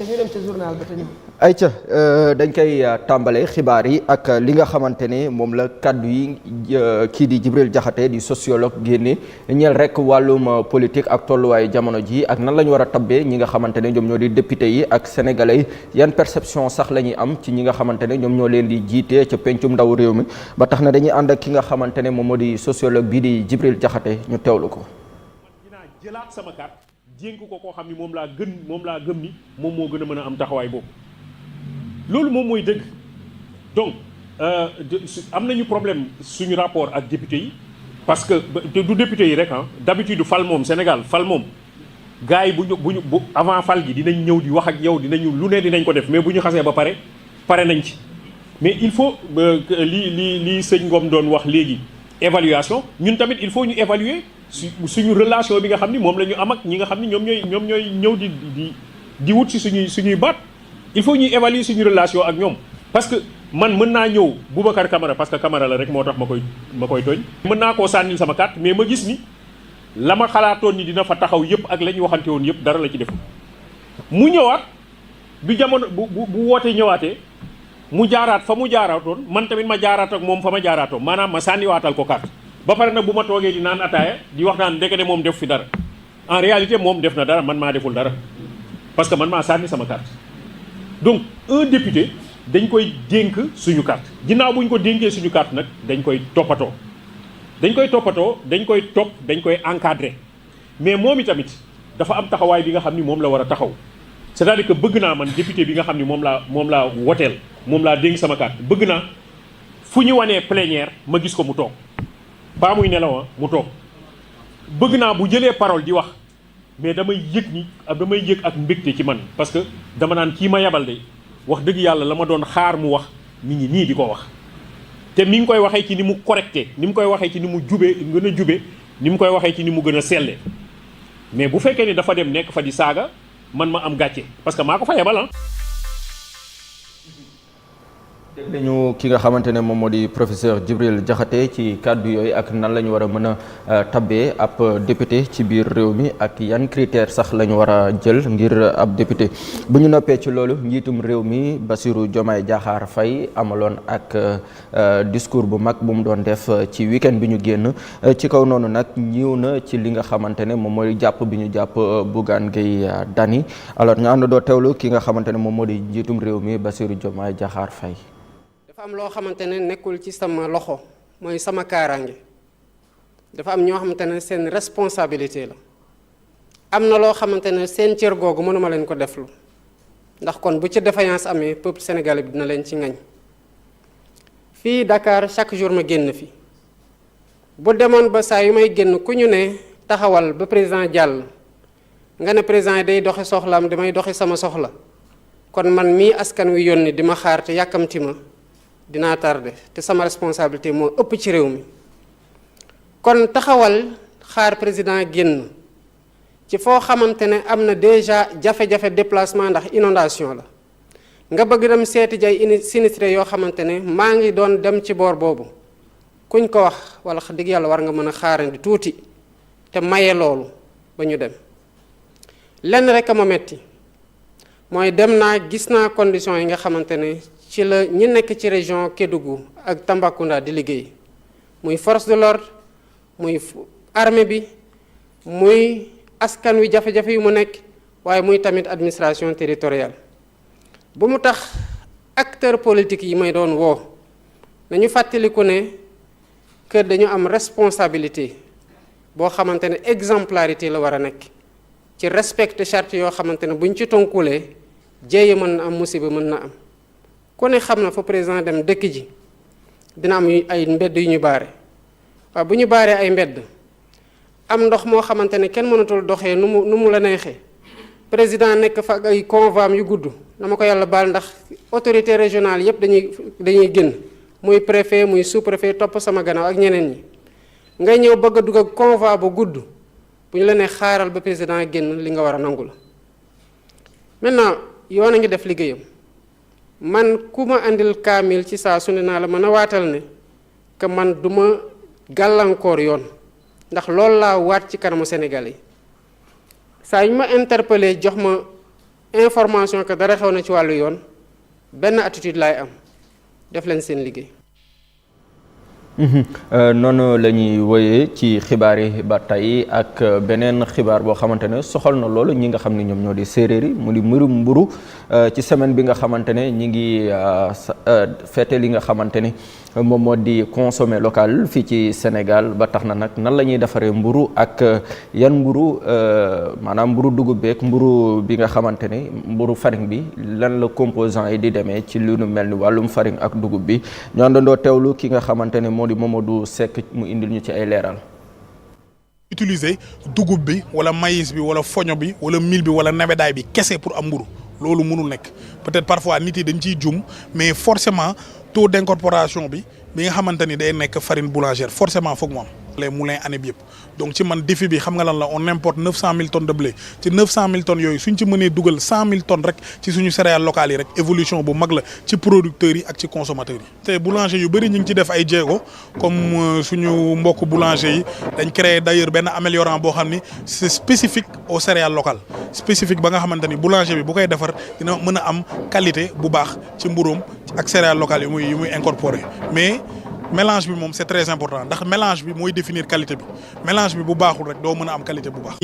ñu dem ca journal ba te ñëw. ayca dañ koy tàmbale xibaar yi ak li nga xamante ne moom la kàddu yi kii di Djibril Diakhaté di sociologue génne ñeel rek wàllum politique ak tolluwaayu jamono ji ak nan la ñu war a tabbee ñi nga xamante ne ñoom ñoo di député yi ak sénégalais yan perception sax la ñuy am ci ñi nga xamante ne ñoom ñoo leen di jiite ca pencum ndaw réew mi ba tax na dañuy ànd ak ki nga xamante ne moom moo di sociologue bii di Djibril Diakhaté ñu teewlu ko. dinaa jëlaat sama carte jénk ko koo xam ni moom laa gëm ni moom moo gën a mën a am taxawaay boobu loolu moom mooy dëgg donc am nañu problème suñu rapport ak député yi parce que du député yi rek d'habitude fal moom Sénégal fal moom gars yi bu avant fal gi dinañ ñëw di wax ak yow dinañu lu ne dinañ ko def mais bu ñu xasee ba pare nañ ci mais il faut li sëñ Ngom doon wax léegi évaluation ñun tamit il faut ñu évaluer suñu relation bi nga xam ni moom la ñu am ak ñi nga xam ni ñoom ñooy ñëw di wut si suñuy baat il faut ñuy évaluer suñu relation ak ñoom parce que man mën naa ñëw Boubacar Camara parce que Camara la rek moo tax ma koy tooñ mën naa koo sànnil sama carte mais ma gis ni la ma xalaatoon ni dina fa taxaw yëpp ak la ñu waxante woon yëpp dara la ci def mu ñëwaat bi jamono bu wootee ñëwaatee mu jaaraat fa mu jaaraatoon man tamit ma jaaraat ak moom fa ma jaaraatoon maanaam ma sànniwaatal ko carte ba pare nag bu ma toogee di naan ataaya di wax naan ndeke ne moom def fi dara en réalité moom def na dara man maa deful dara parce que man maa sànni sama carte donc un député dañ koy dénk suñu carte ginnaaw bu ñu ko dénkee suñu carte nag dañ koy toppatoo dañ koy topp dañ koy encadrer mais moom itamit dafa am taxawaay bi nga xam ni moom la war a taxaw c'est-à-dire que bëgg naa man député bi nga xam ni moom laa woteel moom laa dénk sama carte bëgg naa fu ñu wanee plénière ma gis ko mu toog pas muy nelaw mu toog bëgg naa bu jëlee parole di wax mais damay yëg ak mbégte ci man parce que dama naan kii ma yabal de wax dëgg yàlla la ma doon xaar mu wax mi ngi nii di ko wax te mi ngi koy waxee ci ni mu correcté ni mu koy waxee ci ni mu jube gën a jube ni mu koy waxee ci ni mu gën a selle mais bu fekkee ni dafa dem nekk fa di saaga man ma am gàcce parce que maa ko fa yabal dañu ki nga xamante ne moom moo di professeur Djibril Diakhaté ci kàddu yooyu ak nan la ñu war a mën a tabbee ab député ci biir réew mi ak yan critère sax la ñu war a jël ngir ab député bu ñu noppee ci loolu njiitum réew mi Bassirou Diomaye Diakhar Faye amaloon ak discours bu mag bu mu doon def ci week-end bi ñu génn ci kaw noonu nag ñëw na ci li nga xamante ne moom mooy jàpp bi ñu jàpp Bougane Gueye Dany alors ñu ànd doo teewlu ki nga xamante ne moom moo di njiitum réew mi Bassirou Diomaye Diakhar Faye. dafa am loo xamante ne nekkul ci sama loxo mooy sama kaaraange dafa am ñoo xamante ne seen responsabilité la am na loo xamante ne seen cër googu mënuma leen ko deflu ndax kon bu ci défaillance amee peuple sénégalais bi dina leen ci ngañ fii Dakar chaque jour ma génn fi bu demoon ba saa yu may génn ku ñu ne taxawal ba président jàll nga ne président yi day doxi soxlaam damay doxi sama soxla kon man mii askan wi yónni di ma xaar te yàkkamti ma dinaa tardé te sama responsabilité moo ëpp ci réew mi kon taxawal xaar président génn ci foo xamante ne am na déjà jafe-jafe déplacement ndax inondation la nga bëgg dem seeti jay sinistré yoo xamante ne maa ngi doon dem ci boor boobu kuñ ko wax wala dëgg yàlla war nga mën a xaarandi tuuti te maye loolu ba ñu dem lenn rek a ma metti mooy dem naa gis naa conditions yi nga xamante ne ci la ñi nekk ci région Kédougou ak Tambacounda di liggéey muy force de l'ordre muy armée bi muy askan wi jafe-jafe yu mu nekk waaye muy tamit administration territoriale bu mu tax acteurs politiques yi may doon woo nañu fàttaliku ne que dañu am responsabilité boo xamante ne exemplarité la war a nekk ci respecter charte yoo xamante ne buñ ci tonkulee jéeye mën na am musiba mën na am ku ne xam na fa président dem dëkk ji dina am ay mbedd yu ñu baare waaw bu ñu baaree ay mbedd am ndox moo xamante ne kenn mënatul doxee nu mu la neexee président nekk fa ak ay convois yu gudd dama ko yàlla baal ndax autorité régionale yépp dañuy génn muy préfet muy sous-préfet topp sama gannaaw ak ñeneen ñi ngay ñëw bëgg a dugg ak convoi bu gudd bu ñu la nee xaaral ba président génn li nga war a nangu la maintenant yoon a ngi def liggéeyam man ku ma andil kaamil ci saa su ne naa la mën a waatal ne que man du ma gàllankoor yoon ndax loolu laa waat ci kanamu Sénégal yi saa yu ma interpellé jox ma information que dara xew na ci wàllu yoon benn attitude laay am def leen seen liggéey. noonu la ñuy woyee ci xibaar yi ba tey ak beneen xibaar boo xamante ne soxal na loolu ñi nga xam ne ñoom ñoo di séeréer yi mu di mbirum mburu ci semaine bi nga xamante ne ñi ngi feete li nga xamante ne moom moo di consommer local fii ci Sénégal ba tax na nag nan la ñuy defaree mburu ak yan mburu maanaam mburu dugub beeg mburu bi nga xamante ne mburu farine bi lan la composant yi di demee ci lu nu mel ni wàllum farine ak dugub bi ñu àndandoo teewlu ki nga xamante ne moo di Mamadou Seck mu indil ñu ci ay leeral. utiliser dugub bi wala maïs bi wala foño bi wala mil bi wala nebedaay bi kese pour am mburu loolu mënul nekk peut-être parfois nit yi dañ ciy jum mais forcément taux d'incorporation bi nga xamante ni day nekk farine boulangère forcément foog mu am. les moulins année bi yëpp donc ci man défi bi xam nga lan la on importe 900 000 tonnes de blé ci 900 000 tonnes yooyu suñ ci mënee dugal 100 000 tonnes rek ci suñu céréales locales yi rek évolution bu mag la ci producteurs yi ak ci consommateurs yi. te boulanger yu bëri ñu ngi ci def ay jéego comme suñu mbokk boulanger yi dañ créé d'ailleurs benn améliorant boo xam ni c'est spécifique aux céréales locales spécifique ba nga xamante ni boulanger bi bu koy defar dina mën a am qualité bu baax ci mburóom ak céréales locales yu muy incorporé mais. mélange bi moom c'est très important ndax mélange bi mooy définir qualité bi mélange bi bu baaxul rek doo mën a am qualité bu baax.